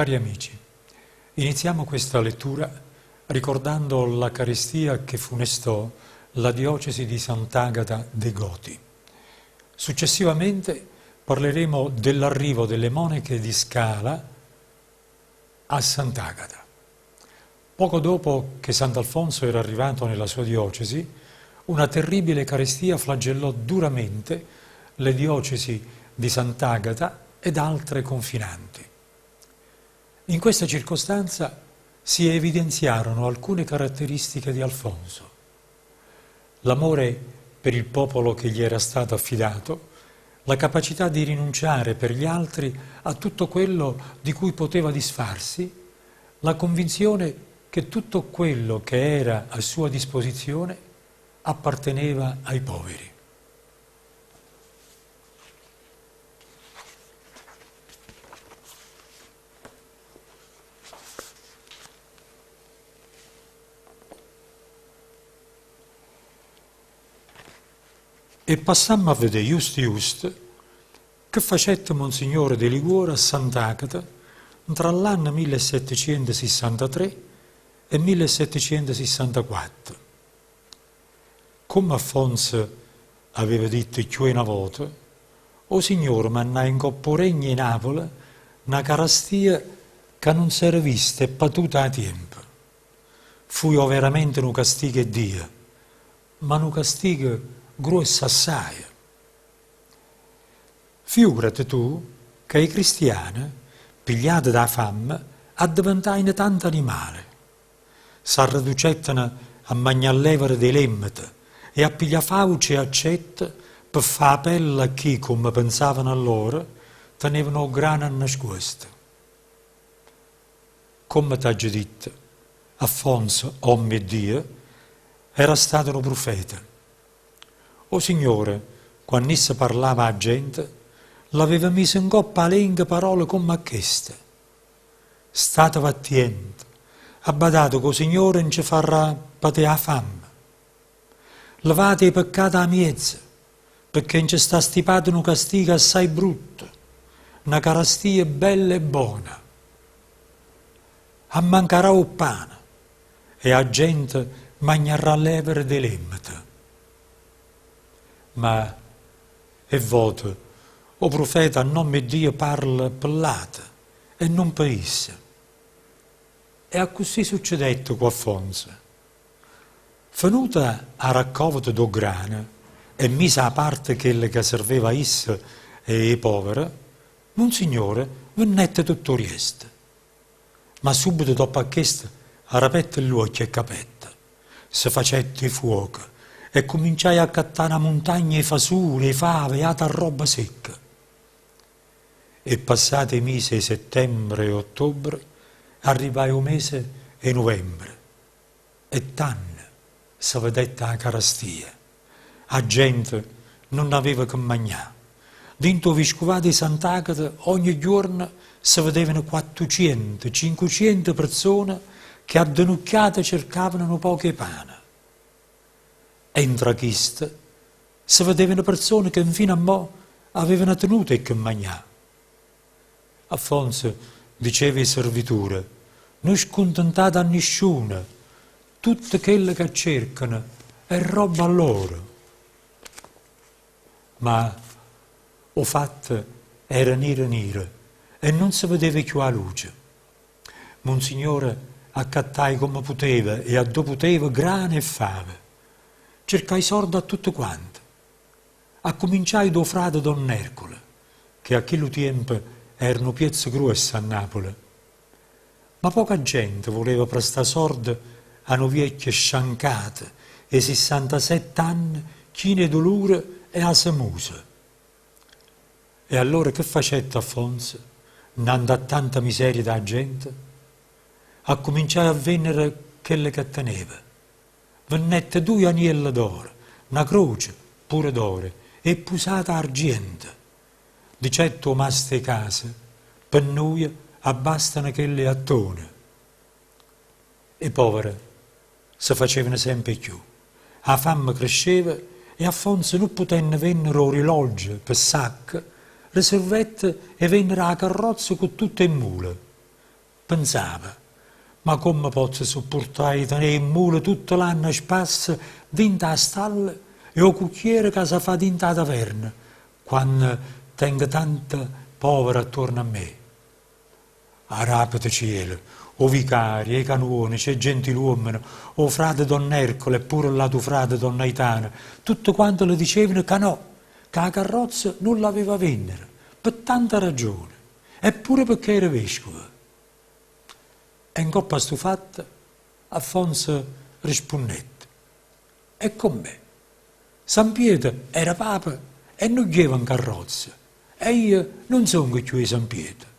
Cari amici, iniziamo questa lettura ricordando la carestia che funestò la diocesi di Sant'Agata dei Goti. Successivamente parleremo dell'arrivo delle monache di Scala a Sant'Agata. Poco dopo che Sant'Alfonso era arrivato nella sua diocesi, una terribile carestia flagellò duramente le diocesi di Sant'Agata ed altre confinanti. In questa circostanza si evidenziarono alcune caratteristiche di Alfonso. L'amore per il popolo che gli era stato affidato, la capacità di rinunciare per gli altri a tutto quello di cui poteva disfarsi, la convinzione che tutto quello che era a sua disposizione apparteneva ai poveri. E passammo a vedé just just che facette Monsignore De Liguori a Sant'Agata ntra ll'anne millesettecientesissantatré e millesettecientesissantaquatto. Comme Affonzo aveva ditto cchiù 'e na vota, 'o Signore mannaje ncopp' 'o Regno 'e Napule na carastia ca nun s'era vista e patuta 'a tiempo. Fuje overamente nu castigo 'e Dio, ma nu castigo gruosso assaje. Fiurate tu ca 'e cristiane, pigliate d' 'a famme, addeventajeno tanto animale. S'arreducetteno a magnà l'evera d' 'e lemmete e a piglià fauce e accette pe fà 'a pella a chi, comme pensavano lloro, tenevano 'o grano annascuosto. Comme t'aggio ditto, Affonzo, ommo 'e Dio, era stato nu prufeta. O Signore, quann'isso parlava â gente, l'aveva miso 'ncopp' 'a lenga parole comm'a cheste, Stateve attiente, abbadate ca 'o Signore nce farrà patè 'a famme. Levate 'e peccate 'a miezo, pecché nce sta stipato nu castigo assai brutto, na carastia bella e bona. Ammancarà 'o ppane e 'a gente magnarrà l'evera d' 'e lemmete. Ma 'e vvote 'o prufeta a nomme 'e Dio parla pe ll'ate e nun pe isso. E accussì succedette cu Affonzo. Fenuta 'a raccovta d' 'o grano e misa 'a parte chella ca serveva a isso e ê povere, Munzignore vennette tutto 'o riesto. Ma subito doppo a chesto arapette ll'uocchie e capette. Se facette 'e fuoco e cuminciaje a accattà na muntagna 'e fasule, 'e fave e ata rrobba secca. E passate 'e mise 'e settembre e ottobre, arrivaje 'o mese 'e nuvembre. E tanno se vedette 'a carastia. A gente nun aveva che magnà. Dint' 'o viscuvato 'e Sant'Agata ogne juorno se vedevano quattuciento, cincuciento perzone che addenucchiate cercavano nu poco 'e pane. E ntra chiste se vedevano perzone che nfino a mo avevano tenuto 'e che magnà. Affonzo diceva 'e serviture, Nun scuntentate a nisciuno, tutto chello che cercano è robba lloro. Ma 'o fatto era niro niro e nun se vedeva cchiù 'a luce. Monsignore accattaje comme puteva e addò puteva grano e fave. Cercaje sorde a tutte quante. Accuminciaje d' 'o frate Don Ercole, che a chillu tiempo era nu piezzo gruosso a Napule. Ma poca gente vuleva prestà sorde a nu viecchio sciancato 'e sissantasette anne chino 'e dulure e asemuso. E allora che facette Affonzo, nnante a tanta miseria d' 'a gente? Accuminciaje a vennere chelle che teneva. Vennette duje anielle d'oro, na croce, pure d'oro, e pusata 'argiento. Dicette 'o masto 'e casa, Pe nuje abbastano chelle 'e attone. E povere se facevano sempe 'e cchiù. 'A famme cresceva e Affonzo nun putenne vennere 'o rilorgio pe sacca, reservette 'e vennere 'a carrozza cu tutte 'e mule. Pensava, Ma comme pozzo suppurtà 'e tené 'e mule tutto l'anno a spasso dint' 'a stalla e 'o cucchiere ca s' 'a fa dint' 'a taverna, quanno tengo tanta povere attuorno a me? Aràpete cielo, 'o vicario, 'e canuonece, 'e gentiluommene, 'o frate don Ercole e pure ll'atu frate don Aitano, tutte quante le dicevano ca no, ca 'a carrozza nun l'aveva vennere, pe tanta ragione, e pure pecché era vescovo. E 'ncopp' a stu fatto Affonso rispunnette, E comm'è? San Pietro era papa e nun ghieva 'ncarrozza e io nun songo cchiù 'e San Pietro.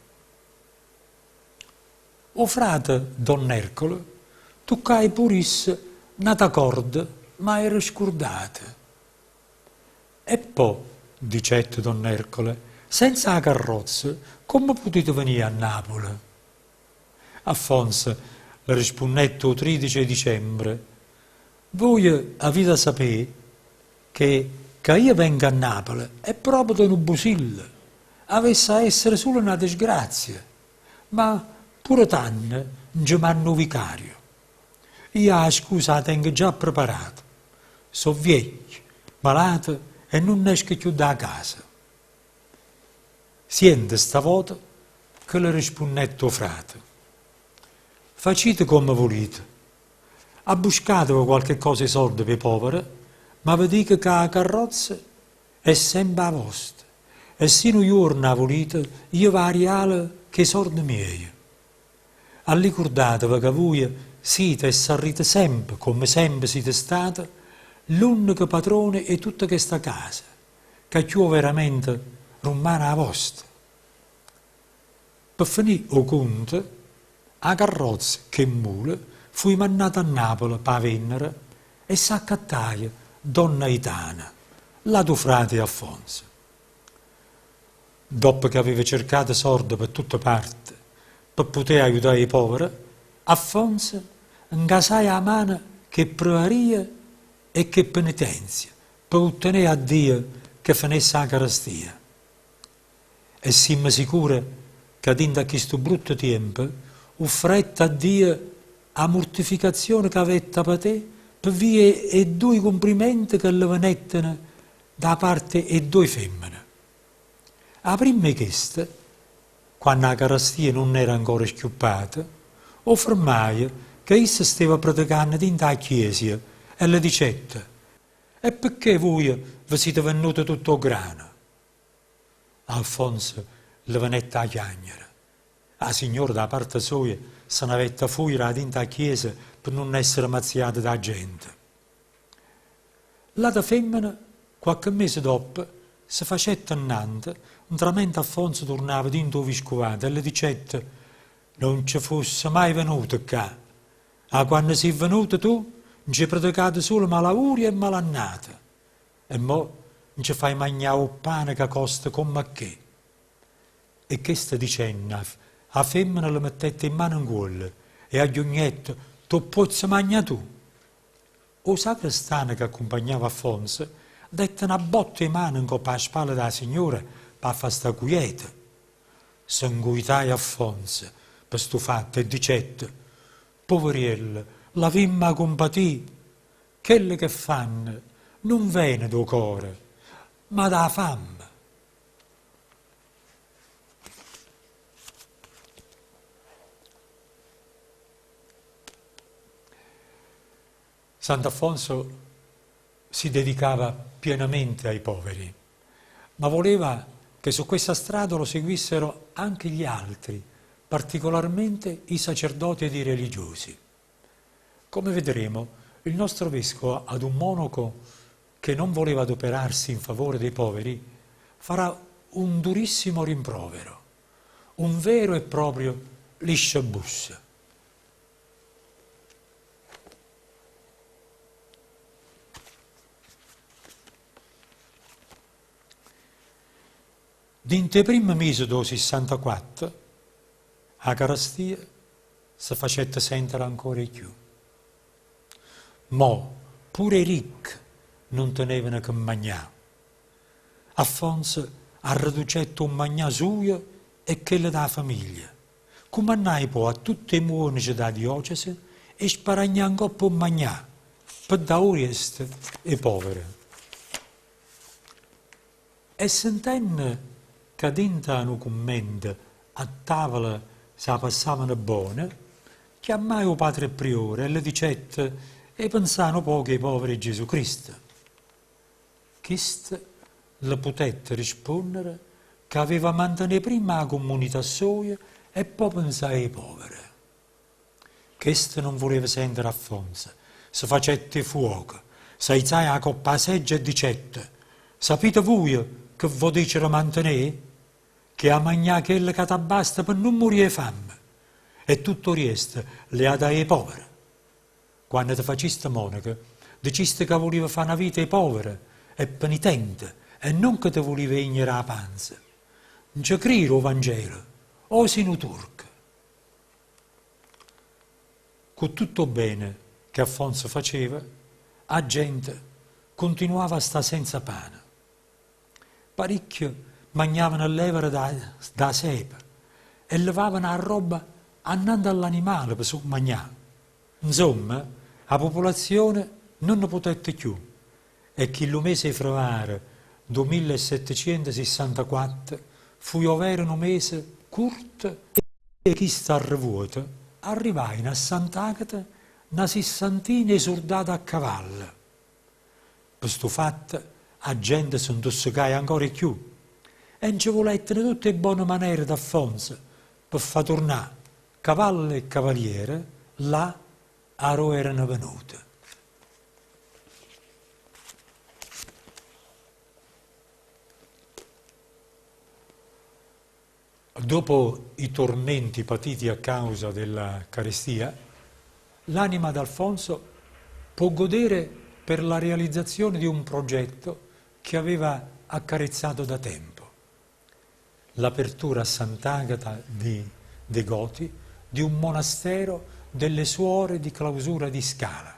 O frate Don Ercole tuccaje pur isso n'ata corda ma era scurdata. E po', dicette Don Ercole, senza 'a carrozza comme putite venì a Napule? Affonso le rispunnette 'o tridece 'e dicembre, Vuje avite 'a sapé che ca io vengo a Napule è proprio nu busillo, avesse 'a essere sulo na disgrazia, ma pure tanno nce manno 'o vicario. Io 'a scusa 'a tengo già preparata. So' viecchio, malato e nun esco cchiù d' 'a casa. Siente sta vota che le rispunnette 'o frate. Facite comme vulite. Abbuscateve qualche cosa 'e solde p' 'e povere, ma ve dico ca 'a carrozza è sempe 'a vosta e si nu juorno 'a vulite io v' 'a rialo ch' 'e sorde mieje. Allicurdateve ca vuje site e sarrite sempe, comme sempe site state, l'unneco patrone 'e tutta chesta casa, ca cchiù overamente rummane 'a vosta. Pe fenì 'o cunto, 'a carrozza ch' 'e mule fuje mannata a Napule p' 'a vennere e s'accattaje Donna Aitana, l'atu frate 'e Affonso. Doppo che aveva cercato sorde pe tutte parte pe putè aiutà 'e povere, Affonso 'ncasaje 'a mano ch' 'e prevarie e ch' 'e penitenzie pe uttenè 'a Dio che fenesse 'a carestia. E simme sicure ca dint' a chistu brutto tiempo uffrette a Dio 'a murtificazione ch'avetta patè pe via 'e duje cumprimente che le venetteno da parte 'e ddoje femmene. 'A primma 'e cheste, quanno 'a carastia nun era ancora schiuppata, 'o fermaje ca isso steva predecanno dint' 'a chiesia e le dicette, E pecché vuje ve site vennuto tutto 'o grano? Alfonso le venette 'a chiagnere. 'A signora da parte soja se n'avette fujere 'a dint' 'a chiesa pe nun essere mazziata d' 'a gente. L'ata femmena, quacche mese doppo, se facette nnante, ntramente Alfonso turnava dint' 'o viscuvato e le dicette, Nun ce fusse mai venuto ccà. 'A quanno si' venuto tu, nce predecato sulo malaurio e malannata. E mo nce fai magnà 'o ppane ca costa comm'a che. E chesto dicenno, 'a femmena le mettette 'e mmane 'ncuollo e agghiugnette, T' 'o ppuozze magnà tu! O sacrestano che accumpagnava Affonso dette na botta 'e mano 'ncopp' 'a spalla d' 'a signora p' 'a fa sta cuieta. Se 'ncuitaje Affonso pe stu fatto e dicette, Puveriello, l'avimmo 'a cumpatì! Chello che fanno nun vene d' 'o core, ma d' 'a famme. Sant'Affonso si dedicava pienamente ai poveri, ma voleva che su questa strada lo seguissero anche gli altri, particolarmente i sacerdoti ed i religiosi. Come vedremo, il nostro vescovo ad un monaco che non voleva adoperarsi in favore dei poveri farà un durissimo rimprovero, un vero e proprio lisciabusse. Dint' 'e primme mise d' 'o sissantaquatto, 'a carastia se facette sentere ancora 'e cchiù. Mo pure 'e ricche nun tenevano che magnà. Affonso arreducette 'o magnà sujo e chello d' 'a famiglia. Cumannai po' a tutt' 'e muonece d' 'a diocese 'e sparagnà ncopp' 'o mmagnà pe dà 'o riesto 'e povere. E sentenno ca dint'a nu cummento a tavola s' 'a passavano bbona, chiammaje 'o patre priore e le dicette 'e penzà nu poco 'e povere 'e Giesù Cristo. Chisto le putette risponnere ca aveva mantenè primma 'a cummunità soja e po' penzà 'e povere. Chesto nun vuleva sentere Affonzo, se facette 'e fuoco, s'aizaje 'a copp' 'a seggia e dicette, Sapite vuje che vo' dicere mantenè? Che 'a magnà chello ca t'abbasta pe nun murì 'e famme e tutto 'o riesto l'hê 'a dà 'e povere. Quanno te faciste monaco, diciste ca vulive fà na vita 'e povere e penitente e nun ca te vulive egnere 'a panza. Nce crire 'o Vangelo o si' nu turco? Cu tutto 'o bene che Affonzo faceva, 'a gente cuntinuava a stà senza pane. Paricchio magnavano ll'evera d' 'a sepe e levavano 'a rrobba annante a ll'animale pe s' 'o magnà. Nzomma, 'a popolazione nun ne putette cchiù e chillu mese 'e frevaro d' 'o millesettecientosissantaquatto fuje overo nu mese curto e chisto arrevuoto arrivajeno a Sant'Agata na sissantina 'e surdate a cavallo. Pe stu fatto 'a gente se 'ntussecaje ancora 'e cchiù e nce vulettero tutt' 'e bone manere d'Affonso pe fà turnà cavalle e cavaliere là arò erano venute. Dopo i tormenti patiti a causa della carestia, l'anima d'Alfonso può godere per la realizzazione di un progetto che aveva accarezzato da tempo, l'apertura a Sant'Agata di de' Goti di un monastero delle suore di clausura di Scala.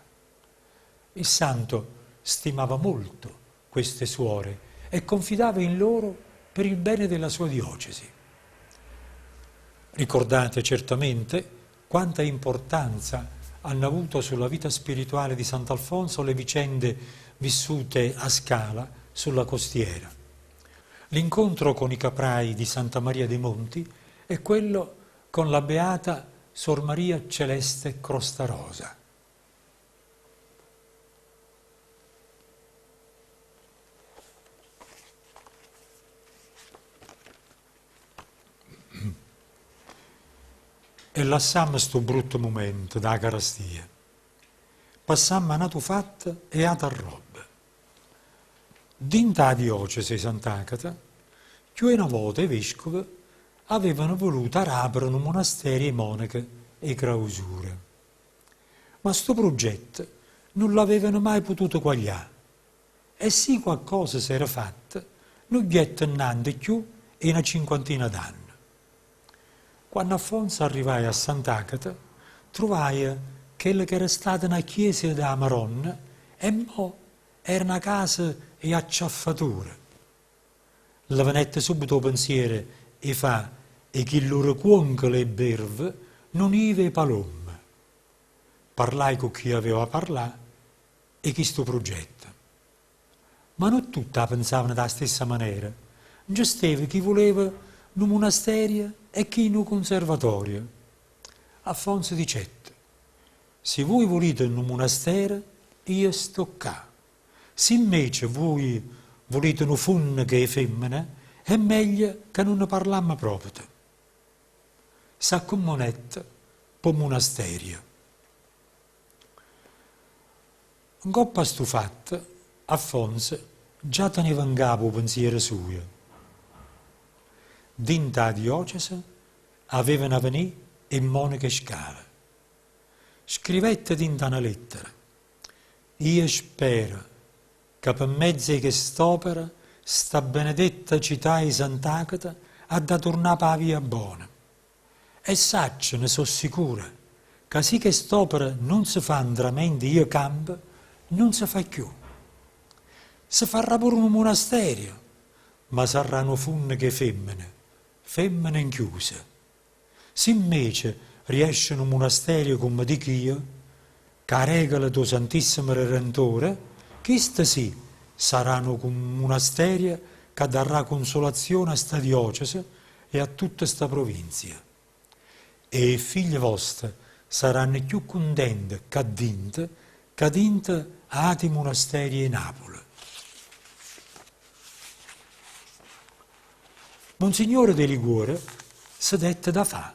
Il santo stimava molto queste suore e confidava in loro per il bene della sua diocesi. Ricordate certamente quanta importanza hanno avuto sulla vita spirituale di Sant'Alfonso le vicende vissute a Scala sulla costiera. L'incontro con i caprai di Santa Maria dei Monti e quello con la beata Sor Maria Celeste Crostarosa. E lassammo stu brutto mumento d' 'a carastia. Passammo a n'atu fatto e ata rrobba. Dint' 'a diocesi 'e Sant'Agata, cchiù 'e na vota 'e vescuve avevano vuluto arapere nu munasterio 'e monache 'e clausura. Ma stu pruggetto nun l'avevano maje pututo quaglià e si quaccosa s'era fatta nun ghiette nnante cchiù 'e na cinquantina d'anne. Quanno Affonso arrivaje a Sant'Agata truvaje chella ch'era stata na chiesia d' 'a Maronna e mo era na casa 'e acciaffature. Lle venette subito 'o pensiero 'e fà 'e chillu recuoncolo 'e berve nu nivo 'e palomme. Parlaje cu chi aveva parlà 'e chistu pruggetto. Ma nun tutte 'a pensavano d' 'a stessa manera, nce steva chi vuleva nu munasterio e chi nu cunservatorio. Affonso dicette, Si vuje vulite nu munastero, io sto ccà. Si invece vuje vulite nu funnaco 'e femmene, è meglio ca nun ne parlammo proprio. S'accummunette p' 'o munasterio. Ncopp' a stu fatto, Affonso già teneva ncapo 'o pensiero sujo. Dint' 'a diocese avevano 'a venì 'e monache 'e Scala. Scrivette dint' a na lettera, Io spero ca pe mezzo 'e chest'opera sta benedetta cità 'e Sant'Agata ha da turnà p' 'a via bona. E saccio, ne so' sicura, ca si chest'opera nun se fa ntramente io campo, nun se fa cchiù. Se farrà pure nu munasterio, ma sarrà nu funnaco 'e femmene, femmene nchiuse. Si 'mmece riesce nu munasterio comme dich'io, cu 'a regola d' 'o Santissimo Redentore, chisto sì sarrà nu munasterio ca darrà cunsulazione a sta diocese e a tutta sta provincia. E 'e figlie voste saranno cchiù cuntente ccà dinto ca dinto a ati munasterie 'e Napule. Monsignore De Liguori se dette da fà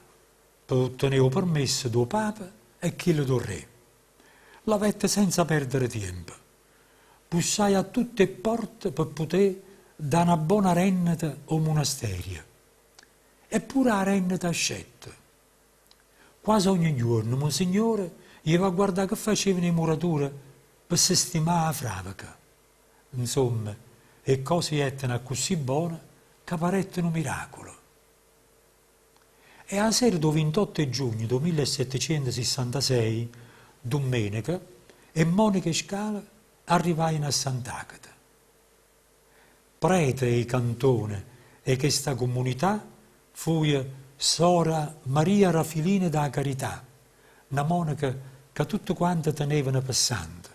pe ottenè 'o permesso d' 'o Papa e chillo d' 'o Re. L'avette senza perdere tiempo. Bussaje a tutte 'e pporte pe putè dà na bona renneta ô munasterio. E pure 'a renneta ascette. Quase ogne juorno Monsignore jeva a guardà che facevano 'e murature pe sistimà 'a fraveca. Insomma, 'e ccose jetteno accussì bone ca parette nu miracolo. E 'a sera d' 'o 28 'e giugno d' 'o millesettecientosissantasei, dummeneca, 'e monache 'e Scala arrivajeno a Sant'Agata. Prete 'e cantone 'e chesta cummunità fuje sora Maria Rafilina d' 'a Carità, na monaca ca tutte quante tenevano pe santa.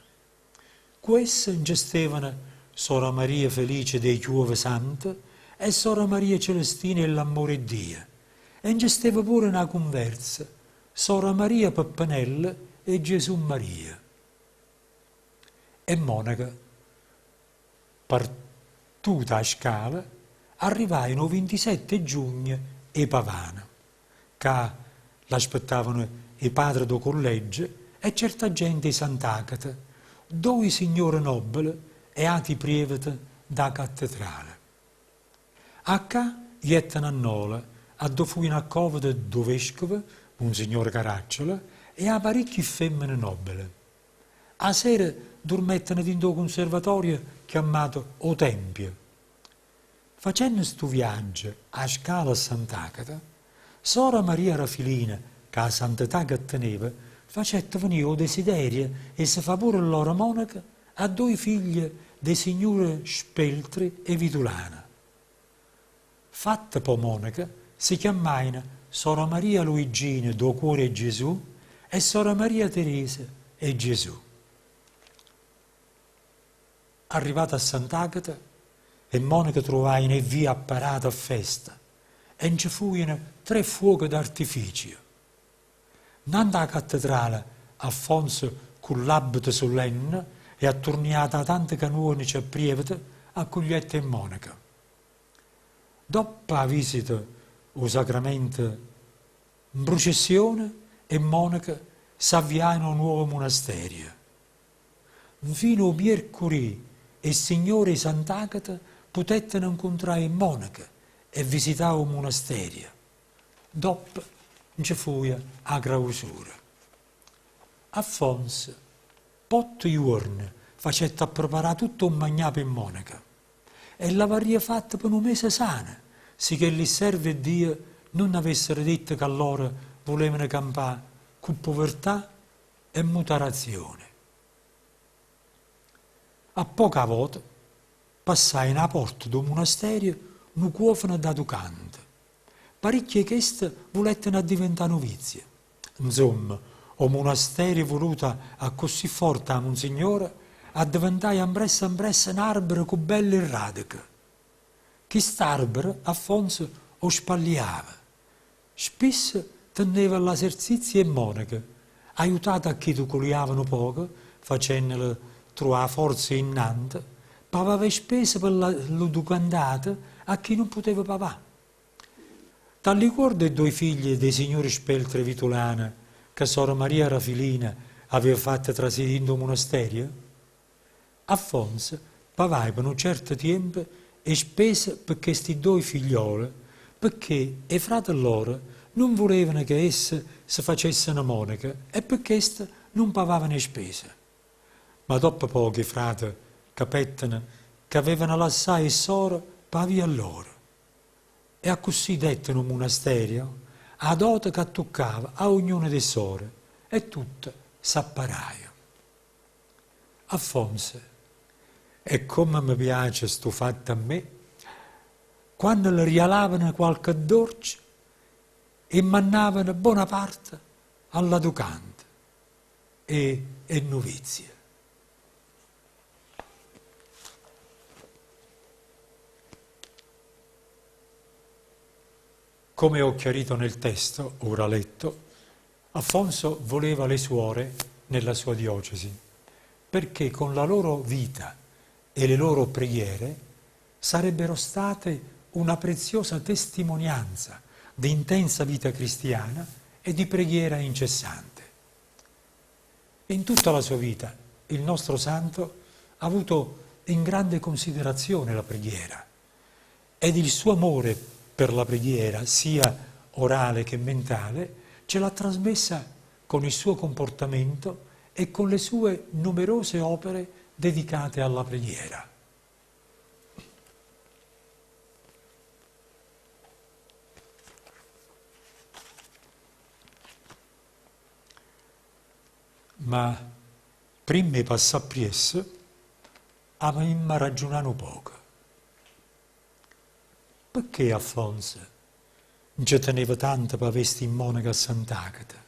Cu essa nce stevano sora Maria Felice d' 'e Chiuove Sante e sora Maria Celestina 'e ll'Ammore 'e Dio e nce steva pure na cunverza, sora Maria Peppenella 'e Gesù Maria. E monache Partuta 'a Scala, arrivajeno 'o 27 'e giugno 'e Pavana, ca l'aspettavano 'e padre d' 'o colleggio e certa gente 'e Sant'Agata, ddoje signore nobbele e ati prievete d' 'a cattedrale. A ccà jetteno a Nola, addò fujeno accovete d' 'o vescovo, Monsignore Caracciolo, e 'a paricchi femmene nobbele. 'A sera durmetteno dint' 'o cunservatorio chiammato 'O Tempio. Facenno stu viaggio 'a Scala a Sant'Agata, sora Maria Rafilina, ca 'a santetà che teneva, facette venì 'o desiderio 'e se fa pure lloro monaca a ddoje figlie d' 'e signure Speltri 'e Vitulana. Fatte po' monaca, se chiammajeno Sora Maria Luigina d' 'o Cuore 'e Gesù e Sora Maria Teresa 'e Gesù. Arrivate a Sant'Agata, 'e monache truvajeno 'e vvie apparate a festa e nce fujeno tre fuoche d'artificio. Nnante 'a cattedrale, Affonso cu ll'abito sulenne e atturniato 'a tante canuonice e prievete, accugliette 'e monache. Doppo 'a visita 'o sacramento 'mprucessione 'e monache s'avviajeno 'o nuovo munasterio. Nfino 'o miercurì 'e signore 'e Sant'Agata putettero 'ncuntrà 'e monache e visità 'o munasterio. Doppo nce fuje 'a crausura. Affonso, p'otto juorne facette appreparà tutto 'o mmagnà p' 'e monache. E l'avarria fatto pe nu mese sano, si chelli serve 'e Dio nun avessero ditto ca lloro vulevano campà cu puvertà e mutarazione. A poco 'a vota passajeno 'a porta d' 'o munasterio nu cuofano d'aducante. Paricchie 'e cheste vulettero addiventà nuvizie. Nzomma, 'o munasterio vuluto accussì forte 'a Munzignore addeventaje ampressa ampressa n'arbero cu belli rradeche. Chist'arbero Affonso 'o spalliava. Spisso teneva ll'aserzizie 'e monache, aiutate 'a chi tuculiava nu poco, facennele truvà 'a forza 'e 'nnante, pavava 'e spese pe ll'educandate a chi nun puteva pavà. T'allicuorde 'e doi figlie d' 'e signure Speltre Vitulane ca sora Maria Rafilina aveva fatte trasì dint' 'o munasterio? Affonso pavaje pe nu certo tiempo 'e spese pe chesti doi figliole pecché 'e frate lloro nun vulevano che esse se facesseno monache e pe chesto nun pavavano 'e spese. Ma doppo poco 'e frate capetteno che avevano lassà 'e ssore p' 'a via lloro. E accussì detteno 'o munasterio 'a dote che attuccava a ognuna d' 'e ssore e tutto s'apparaje. Affonso, E comme me piace stu fatto a me, quanno le rialavano qualche ddorce. 'E mannavano bona parte all'aducante e 'e nuvizie. Come ho chiarito nel testo, ora letto, Alfonso voleva le suore nella sua diocesi, perché con la loro vita e le loro preghiere sarebbero state una preziosa testimonianza di intensa vita cristiana e di preghiera incessante. In tutta la sua vita il nostro santo ha avuto in grande considerazione la preghiera ed il suo amore per la preghiera, sia orale che mentale, ce l'ha trasmessa con il suo comportamento e con le sue numerose opere dedicate alla preghiera. Ma primma 'e passà appriesso, avimma raggiunà nu poco. Pecché Alfonso nce teneva tanto p'avè sti monache a Sant'Agata?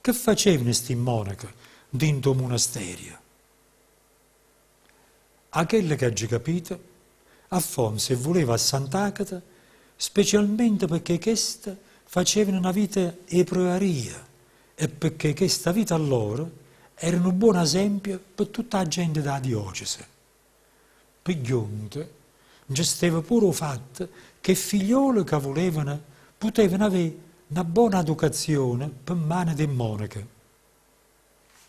Che facevano sti monache dint' 'o munasterio? 'A chello che aggio capito, Alfonso 'e vuleva a Sant'Agata specialmente pecché cheste facevano na vita 'e pruaria e pecché chesta vita lloro era nu buono esempio pe tutta 'a gente d' 'a diocese. Pe ghionta nce steva pure 'o fatto che 'e figliole ca vulevano putevano avé na bona aducazione pe mmano d' 'e monache.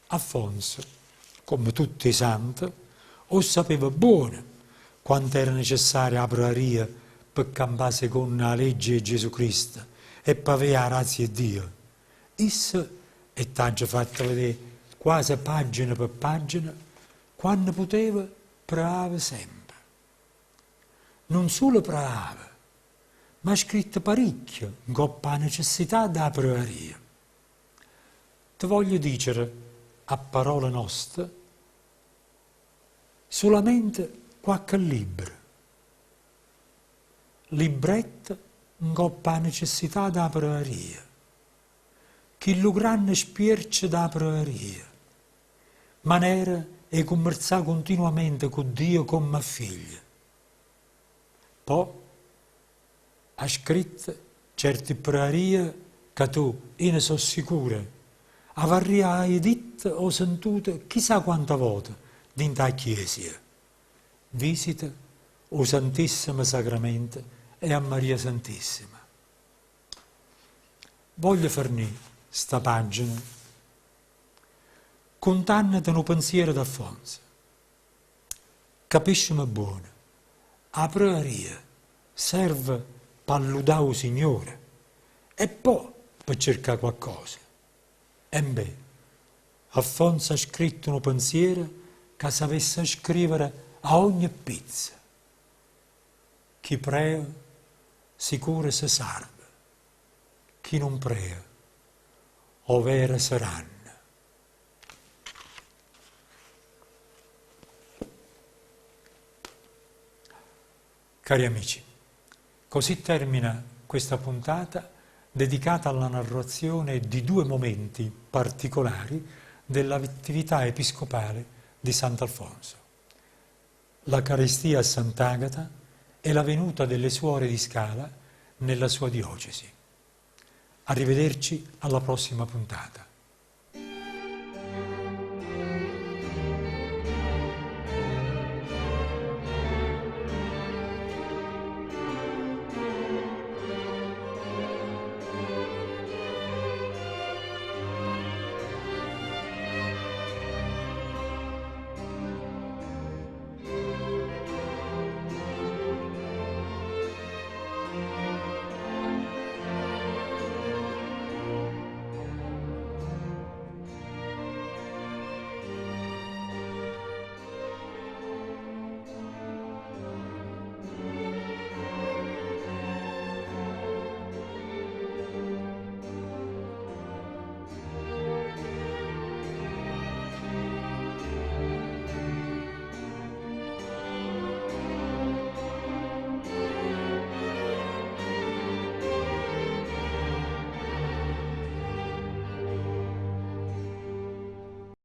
Alfonso, comme tutt' 'e sante, 'o ssapeva buono quanto era necessaria 'a pruaria pe campà secondo 'a legge 'e Gesù Cristo e p'avé 'a grazia 'e Dio. Isso, e t'aggio fatto vedé quase pagina pe pagina, quanno puteva prehava sempe. Nun sulo prehava, ma ha scritto paricchio ncopp' 'a necessità d' 'a pruaria. Te voglio dicere, a parole noste, sulamente quacche libbro. Libbretto ncopp' 'a necessità d' 'a pruaria. Chillu granne spiercio d' 'a pruaria. Manera 'e cummerzà cuntinuamente cu Dio comm' a figlie. Po' ha scritto cierti pruarie ca tu, io ne so' sicuro, avarriaje ditto o sentuto chisà quanta vote dint' 'a chiesia. Visita 'o Santissimo Sacramento e a Maria Santissima. Voglio fernì sta pagina cuntannete nu pensiero d'Alfonso. Capisceme buono, 'a pruaria serve p'alludà 'o Signore e po' pe cercà quaccosa. Embè, Alfonso ha scritto nu pensiero ca s'avesse 'a scrivere a ogne pizzo. Chi prea sicuro se sarva, chi nun prea overo se ranna. Cari amici, così termina questa puntata dedicata alla narrazione di due momenti particolari dell'attività episcopale di Sant'Alfonso. La carestia a Sant'Agata e la venuta delle suore di Scala nella sua diocesi. Arrivederci alla prossima puntata.